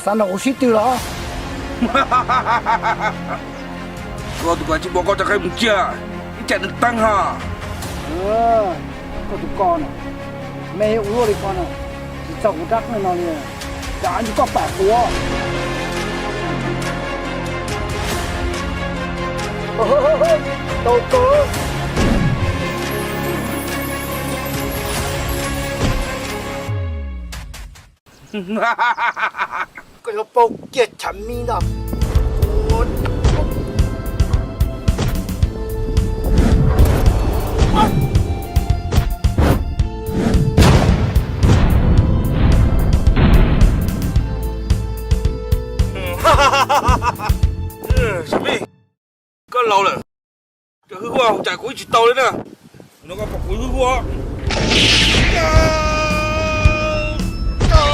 Xav nrog kuv sib tw los? Koj tus ko tsis pom koj rov qab mus cia, ib tsam nws teeb ha. Koj tus ko na, me ua luaj li ko na, tsis txog kuv rab qeej no li, cas ntshe koj pam kuv. Tau kawg. Koj yuav paub kiag Tshav Mib ntag. Tshav Mib, koj laus lawm, cov hwj huaj cas kuv ib tsis tau li na. No koj pom kuv hwj huaj. Tom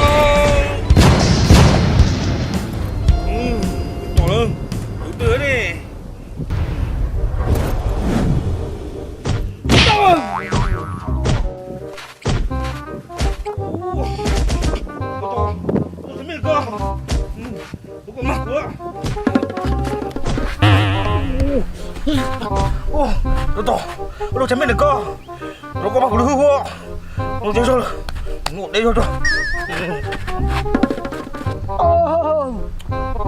lawm, tus twg ne? Ua, ua, ua, Tshav Mib, koj, koj mag kuv lub hwj huaj, ua deb zog, ua deb zog.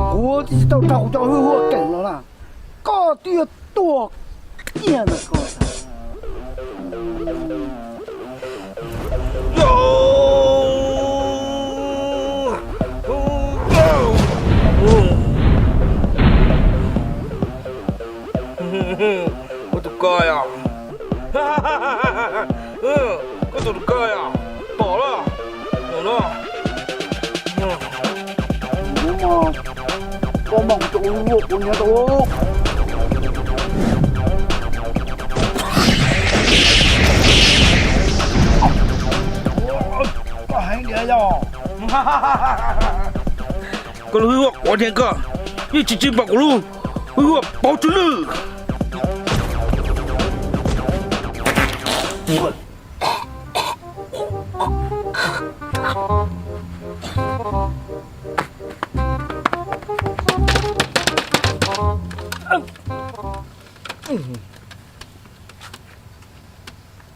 Kuv twb tsis tau raug kuv cov hwj huaj keem los na, koj twb yuav tuag kiag ntag koj. Koj tus ko yog, koj tus ko yog, pom lawm no. Koj mag kuv cov hwj huaj kuv nyiav tau. Koj heev diam yog? Koj lub hwj huaj quav nyiav koj, yeej tsis tsim pom kuv lub hwj huaj pauv tsw lwj.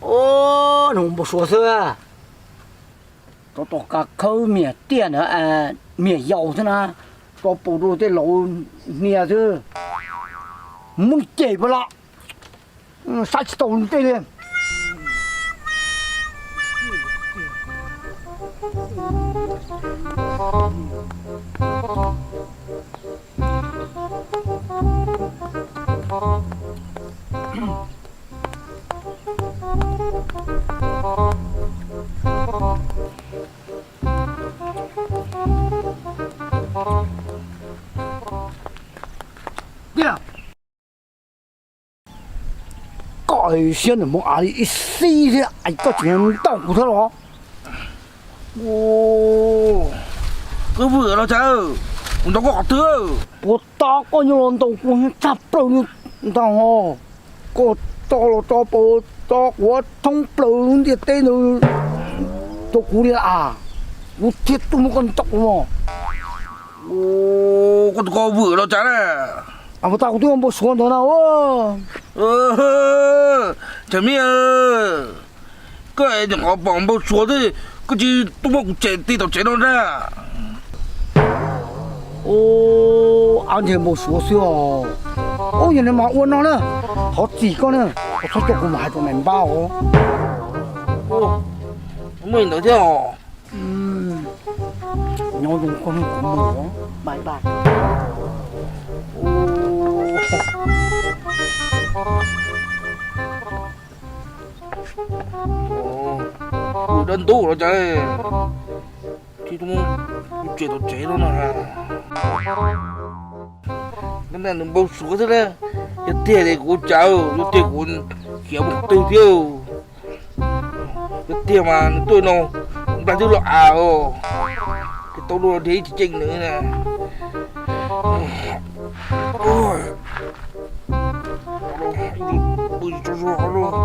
Ua, nws npau suav xwb. Rov tom kav khawb miam tiaj ntawd, miam yaus xwb na, rov pum rau tej laus hnia xwb. Muab cem pab los, saib tsis tau tej li. Koj siab nws mus av li ib xib thiab es koj tseem ntaus kuv thiab los? Koj vwm los cas, kuv ntaus koj qhov twg? Puas tas koj nyob los ntaus kuv tshaj plaws li ntag ho. Koj tso los tso pab tso kuv thoob plaws lub ntiaj teb ntawd rau kuv li as, kuv thiaj tuaj muab koj ntaus mog. Koj tus ko vwm los cas na? Puas tas kuv twb npau suav ntawd na. Tsam Mib, koj nyuam qhuav pom npau suav thiab koj tsis tuaj muab kuv cem ti tom tsev no na. Ab, ntshe npau suav xwb os. Ub, yog li mas ua no na, thov txim koj na, koj txhob coj kuv mus hais rau nais npab os. Muaj li ntawd thiab os. Nyob zoo koj, kuv mus os, bye bye. Ua dab ntub los cas, tsis tuaj muab kuv cem tom tsev no na. Nws npau suav xwb na, yog tiag li kuv cas, yog tiag kuv khiav mus qhov twg thiab. Yog tiag mas nws tuaj no, nplag twb los av os, ces tau dua dhia ib tsis ceej nws na. Pw tsis tsaug zog hov lauj.